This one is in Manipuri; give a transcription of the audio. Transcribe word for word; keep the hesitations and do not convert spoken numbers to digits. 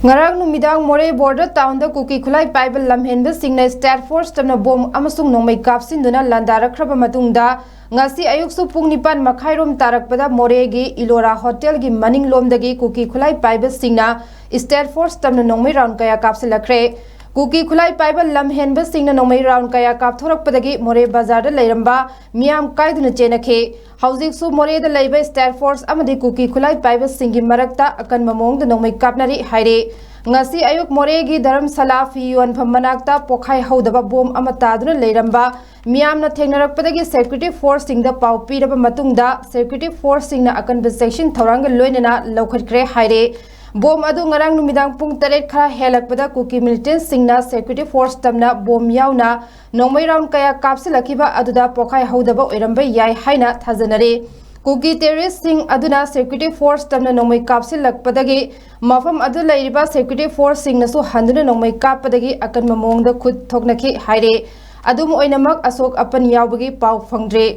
ꯉꯔꯥꯡ ꯅꯨꯃꯤꯗꯥꯡ ꯃꯣꯔꯦ ꯕꯣꯔꯗꯔ ꯇꯥꯎꯟꯗ ꯀꯨꯀꯤ ꯈꯨꯠꯂꯥꯏ ꯄꯥꯏꯕ ꯂꯝꯍꯦꯟꯕꯁꯤꯡꯅ ꯁ꯭ꯇꯦꯠ ꯐꯣꯔꯁ ꯇꯝꯅ ꯕꯣꯝ ꯑꯃꯁꯨꯡ ꯅꯣꯡꯃꯩ ꯀꯥꯞꯁꯤꯟꯗꯨꯅ ꯂꯥꯟꯗꯥꯔꯛꯈ꯭ꯔꯕ ꯃꯇꯨꯡꯗ, ꯉꯁꯤ ꯑꯌꯨꯛꯁꯨ ꯄꯨꯡ ꯅꯤꯄꯥꯟ ꯃꯈꯥꯏꯔꯣꯝ ꯇꯥꯔꯛꯄꯗ ꯃꯣꯔꯦꯒꯤ ꯏꯂꯣꯔꯥ ꯍꯣꯇꯦꯜꯒꯤ ꯃꯅꯤꯡꯂꯣꯝꯗꯒꯤ ꯀꯨꯀꯤ ꯈꯨꯠꯂꯥꯏ ꯄꯥꯏꯕꯁꯤꯡꯅ ꯁ꯭ꯇꯦꯠ ꯐꯣꯔꯁ ꯇꯝꯅ ꯅꯣꯡꯃꯩ ꯔꯥꯎꯟ ꯀꯌꯥ ꯀꯥꯞꯁꯤꯜꯂꯛꯈ꯭ꯔꯦ꯫ ꯀꯨꯀꯤ ꯈꯨꯠꯂꯥꯏ ꯄꯥꯏꯕ ꯂꯝꯍꯦꯟꯕꯁꯤꯡꯅ ꯅꯣꯡꯃꯩ ꯔꯥꯎꯟ ꯀꯌꯥ ꯀꯥꯞꯊꯣꯔꯛꯄꯗꯒꯤ ꯃꯣꯔꯦ ꯕꯖꯥꯔꯗ ꯂꯩꯔꯝꯕ ꯃꯤꯌꯥꯝ ꯀꯥꯏꯗꯨꯅ ꯆꯦꯟꯅꯈꯤ꯫ ꯍꯧꯖꯤꯛꯁꯨ ꯃꯣꯔꯦꯗ ꯂꯩꯕ ꯁ꯭ꯇꯦꯠ ꯐꯣꯔꯁ ꯑꯃꯗꯤ ꯀꯨꯀꯤ ꯈꯨꯠꯂꯥꯏ ꯄꯥꯏꯕꯁꯤꯡꯒꯤ ꯃꯔꯛꯇ ꯑꯀꯟꯕ ꯃꯑꯣꯡꯗ ꯅꯣꯡꯃꯩ ꯀꯥꯞꯅꯔꯤ ꯍꯥꯏꯔꯤ꯫ ꯉꯁꯤ ꯑꯌꯨꯛ ꯃꯣꯔꯦꯒꯤ ꯙꯔꯝꯁꯥꯂꯥ ꯐꯤ ꯌꯣꯟꯐꯝ ꯃꯅꯥꯛꯇ ꯄꯣꯈꯥꯏ ꯍꯧꯗꯕ ꯕꯣꯝ ꯑꯃ ꯇꯥꯗꯨꯅ ꯂꯩꯔꯝꯕ ꯃꯤꯌꯥꯝꯅ ꯊꯦꯡꯅꯔꯛꯄꯗꯒꯤ ꯁꯦꯀ꯭ꯌꯨꯔꯤꯇꯤ ꯐꯣꯔꯁꯁꯤꯡꯗ ꯄꯥꯎ ꯄꯤꯔꯕ ꯃꯇꯨꯡꯗ, ꯁꯦꯀ꯭ꯌꯨꯔꯤꯇꯤ ꯐꯣꯔꯁꯁꯤꯡꯅ ꯑꯀꯟꯕ ꯆꯦꯛꯁꯤꯟ ꯊꯧꯔꯥꯡꯒ ꯂꯣꯏꯅꯅ ꯂꯧꯈꯠꯈ꯭ꯔꯦ ꯍꯥꯏꯔꯦ꯫ ꯕꯣꯝ ꯑꯗꯨ ꯉꯔꯥꯡ ꯅꯨꯃꯤꯗꯥꯡ ꯄꯨꯡ ꯇꯔꯦꯠ ꯈꯔ ꯍꯦꯜꯂꯛꯄꯗ ꯀꯨꯀꯤ ꯃꯤꯂꯤꯇꯦꯟꯠꯁꯤꯡꯅ ꯁꯦꯀ꯭ꯌꯨꯔꯤꯇꯤ ꯐꯣꯔꯁ ꯇꯝꯅ ꯕꯣꯝ ꯌꯥꯎꯅ ꯅꯣꯡꯃꯩ ꯔꯥꯎꯟ ꯀꯌꯥ ꯀꯥꯞꯁꯤꯜꯂꯛꯈꯤꯕ ꯑꯗꯨꯗ ꯄꯣꯈꯥꯏ ꯍꯧꯗꯕ ꯑꯣꯏꯔꯝꯕ ꯌꯥꯏ ꯍꯥꯏꯅ ꯊꯥꯖꯅꯔꯤ꯫ ꯀꯨꯀꯤ ꯇꯦꯔꯣꯔꯤꯁ꯭ꯠꯁꯤꯡ ꯑꯗꯨꯅ ꯁꯦꯀ꯭ꯌꯨꯔꯤꯇꯤ ꯐꯣꯔꯁ ꯇꯝꯅ ꯅꯣꯡꯃꯩ ꯀꯥꯞꯁꯤꯜꯂꯛꯄꯗꯒꯤ ꯃꯐꯝ ꯑꯗꯨ ꯂꯩꯔꯤꯕ ꯁꯦꯀ꯭ꯌꯨꯔꯤꯇꯤ ꯐꯣꯔꯁꯁꯤꯡꯅꯁꯨ ꯍꯟꯗꯨꯅ ꯅꯣꯡꯃꯩ ꯀꯥꯞꯄꯗꯒꯤ ꯑꯀꯟꯕ ꯃꯑꯣꯡꯗ ꯈꯨꯠ ꯊꯣꯛꯅꯈꯤ ꯍꯥꯏꯔꯤ꯫ ꯑꯗꯨꯝ ꯑꯣꯏꯅꯃꯛ, ꯑꯁꯣꯛ ꯑꯄꯟ ꯌꯥꯎꯕꯒꯤ ꯄꯥꯎ ꯐꯪꯗ꯭ꯔꯤ꯫